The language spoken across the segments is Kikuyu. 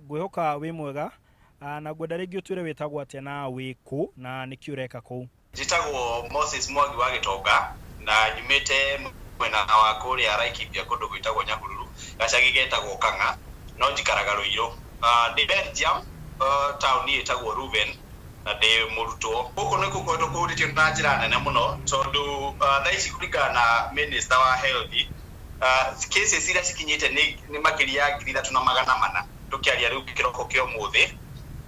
Ngwĩhoka wĩ mwega na ngwenda rĩngĩ ũtwĩre wĩtagwo atĩa na wĩ kũ na nĩkĩ ũreka kũu. Njĩtagwo Moses Mwangi wa Gĩtonga na nyumĩte mwena wa kũrĩa Laikipia kũndũ gwĩtagwo Nyahururu, gacagi getagwo Kang'a, no njikaraga Ruiru. Ndĩ Belgium, taũni ĩtagwo Leuven na ndĩ mũrutwo. Gũkũ nĩ gũkoretwo kũhutĩtio na njĩra nene mũno tondũ thaa ici kũringana na minister wa health, cases iria cikinyĩte nĩ makĩria ya 3400 tũkĩaria rĩu kĩroko kĩa ũmũthĩ,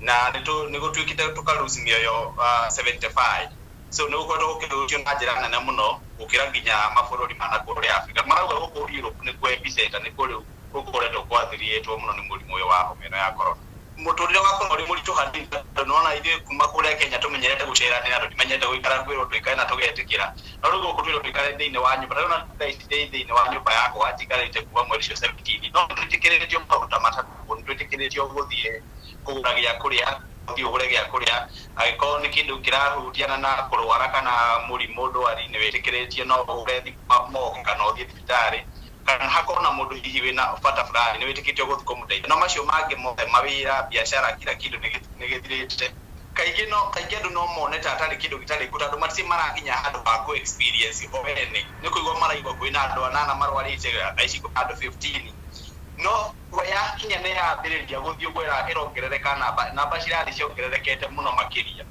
na nĩ gũtuĩkĩte tũka lose mĩoyo 75. So nĩ gũkoretwo gũkĩhutio na njĩra nene mũno gũkĩra nginya mabũrũri ma nakũrĩa Africa. Marauga gũkũ Europe nĩkuo epicenter, nĩkuo rĩu gũkoretwo kwathirĩtwo mũno nĩ mũrimũ ũyũ wa homa ĩno ya corona. Mũtũrĩre wakorwo ũrĩ mũritũ hanini tondũ nĩwona ithuĩ kuma kũrĩa Kenya tũmenyerete gũceranĩra, tũtimenyerete gũikara kwĩrwo tũikare na tũgetĩkĩra. No rĩu gũkũ twĩrwo tũikare thĩinĩ wa nyũmba. Ta rĩu ona thaa ici ndĩ thĩinĩ wa nyũmba yakwa njikarĩte kuma mweri ũcio 17, no nĩtwĩtĩkĩrĩtio maũndũ ta matatũ, nĩtwĩtĩkĩrĩtio gũthiĩ kũgũra gĩa kũrĩa, ũthiĩ ũgũre gĩa kũrĩa, angĩkorwo nĩ kĩndũ kĩrahutiana na kũrwara kana mũrimũ ndwari, nĩ wĩtĩkĩrĩtio no ũhũre thimũ moke kana ũthiĩ thibitarĩ, kana hakorwo na mũndũ hihi wĩna bata fulani nĩ wĩtĩkĩtio gũthiĩ kũmũteithia. No macio mangĩ mothe mawĩra, biacara, kila kĩndũ nĩ gĩthirĩte. Kaingĩ no kaingĩ andũ no mone ta atarĩ kĩndũ gĩtarĩ kuo tondũ matirĩ marakinya handũ ha kũ experience o ene. Nĩ kũigua maraigua kwĩna andũ anana marwarĩte, thaa ici kwĩna andũ 15. No yakinya nĩ yambĩrĩria gũthiĩ ũguo ĩrongerereka namba, namba cirathiĩ ciongererekete mũno makĩria.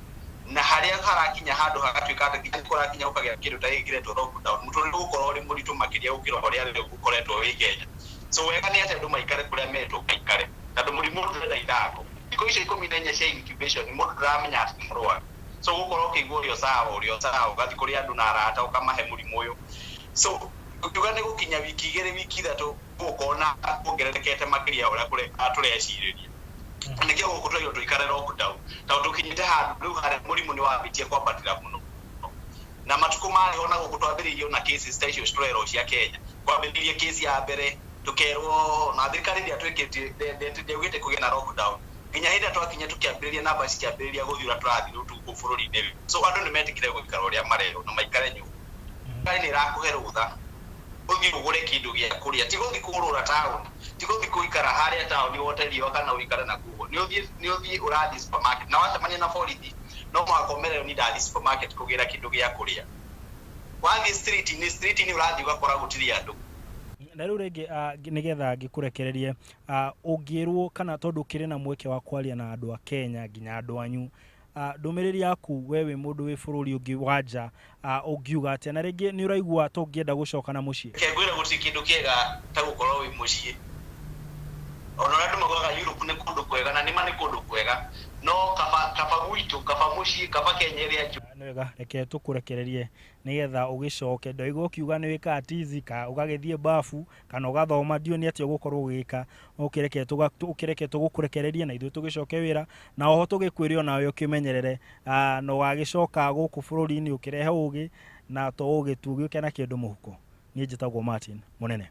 Na harĩa harakinya handũ hagatuĩka atĩ nginya kũrakinya gũkagĩa kĩndũ ta gĩkĩ kĩretwo lockdown, mũtũrĩre ũgũkorwo ũrĩ mũritũ makĩria gũkĩra ũrĩa rĩu ũkoretwo wĩ Kenya. So wega nĩ atĩ andũ maikare kũrĩa metwo maikare, tondũ mũrimũ ndũrenda ithako. Thikũ icio 14 cia incubation mũndũ ndaramenya atĩ nĩ mũrwaru. So ũgũkorwo ũkĩigua ũrĩ o sawa, ũrĩ o sawa, ũgathiĩ kũrĩ andũ na arata ũkamahe mũrimũ ũyũ. So ngũkiuga nĩ gũkinya wiki 2, wiki 3 gũgũkorwo na kuongererekete makĩria ya ũrĩa tũrecirĩria. Nĩkĩo gũkũ twerirwo tũikare lockdown, tondũ tũkinyĩte handũ rĩu harĩa mũrimũ nĩ wambĩtie kwambatĩra mũno. Na matukũ marĩ ho na gũkũ twambĩrĩirie ona cases ta icio tũrerwo cia Kenya. Kwambĩrĩirie case ya mbere tũkerwo na thirikari ndĩatwĩkĩtie ndĩaugĩte kũgĩe na lockdown. Nginya hĩndĩ ĩrĩa twakinya tũkĩambĩrĩria namba cikĩambĩrĩria gũthiĩ ũrĩa tũrathiĩ rĩu gũkũ bũrũri-inĩ. So andũ nĩ metĩkĩre gũikara ũrĩa marerwo na maikare nyũmba. Thirikari nĩ ĩrakũhe rũtha ũthiĩ ũgũre kĩndũ gĩa kũrĩa, ti gũthiĩ kũũrũra taũni, ti gũthiĩ gũikara harĩa taũni wote riũa kana ũikare na kũu. Nĩ ũthiĩ nĩ ũthiĩ ũrathiĩ supermarket na wacemania na borithi no mũhaka ũmere niĩ ndathiĩ supermarket kũgĩra kĩndũ gĩa kũrĩa. Wathiĩ street-inĩ, street-inĩ ũrathiĩ ũgakora gũtirĩ andũ. Na rĩu rĩngĩ nĩgetha ngĩkũrekererie, ũngĩrwo kana tondũ ũkĩrĩ na mweke wa kwaria na andũ a Kenya nginya andũ anyu, Ndũmĩrĩri yaku we wĩ mũndũ wĩ bũrũri ũngĩ wa nja ũngiuga atĩa? Na rĩngĩ nĩ ũraigua ta ũngĩenda gũcoka na mũciĩ? Reke ngwĩre gũtirĩ kĩndũ kĩega ta gũkorwo wĩ mũciĩ. Ona ũrĩa andũ maugaga Europe nĩ kũndũ kwega, na nĩma nĩ kũndũ kwega, no kaba kaba gwitũ, kaba mũciĩ, kaba Kenya ĩrĩa njũĩ. Nĩ wega, reke tũkũrekererie nĩgetha ũgĩcoke. Ndaigua ũkiuga nĩ wĩkaga tizi, kana ũgagĩthiĩ bafu, kana ũgathoma, ndiũĩ nĩ atĩa ũgũkorwo ũgĩka. Ũkĩreke ũkĩreke tũgũkũrekererie na ithuĩ tũgĩcoke wĩra, na oho tũgĩkwĩre onawe ũkĩmenyerere na ũgagĩcoka gũkũ bũrũri-inĩ ũkĩrehe ũgĩ, na to ũgĩ tu, ũgĩũke na kĩndũ mũhuko. Niĩ njĩtagwo Martin Mũnene.